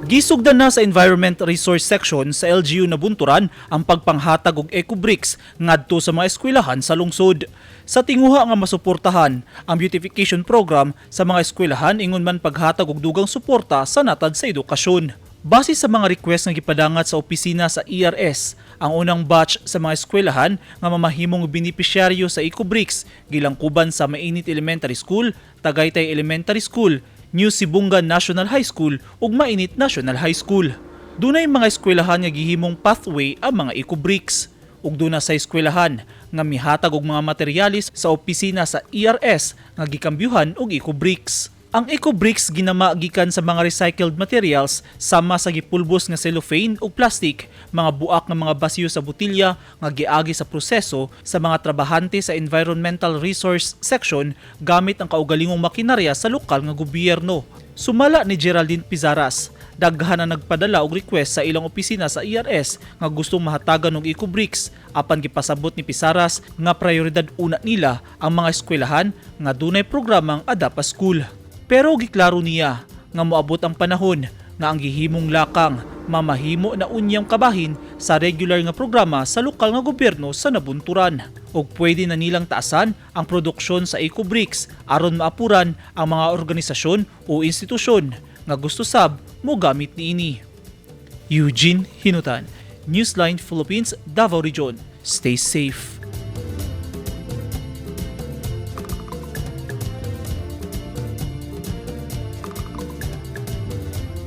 Gisugdan na sa Environment Resource Section sa LGU Nabunturan ang pagpanghatag og eco bricks ngadto sa mga eskwelahan sa lungsod. Sa tinguha nga masuportahan ang beautification program sa mga eskwelahan, ingon man paghatag og dugang suporta sa natad sa edukasyon. Base sa mga request nga gipadangat sa opisina sa ERS, ang unang batch sa mga eskwelahan nga mamahimong benepisyaryo sa eco bricks gilangkuban sa Mainit Elementary School, Tagaytay Elementary School, New Sibungan National High School ug Mainit National High School. Dunay mga eskwelahan nga gihimong pathway ang mga eco bricks, ug duna sa eskwelahan nga mihatag og mga materyales sa opisina sa ERS nga gikambyuhan og eco bricks. Ang eco bricks ginama gikan sa mga recycled materials sama sa gipulbos nga cellophane ug plastic, mga buak nga mga basiyo sa botilya nga giagi sa proseso sa mga trabahante sa Environmental Resource Section gamit ang kaugalingong makinarya sa lokal nga gobyerno. Sumala ni Geraldine Pizaras, daghan ang nagpadala og request sa ilang opisina sa ERS nga gustong mahatagan og eco bricks, apan gipasabot ni Pizaras nga prioridad una nila ang mga eskwelahan nga dunay programang Adopt a School. Pero giklaro niya nga moabot ang panahon nga ang gihimong lakang mamahimo na unyang kabahin sa regular nga programa sa lokal nga gobyerno sa Nabunturan, ug pwede na nilang taasan ang produksyon sa eco bricks aron maapuran ang mga organisasyon o institusyon nga gusto sab mogamit niini. Eugene Hinutan, Newsline Philippines, Davao Region. Stay safe.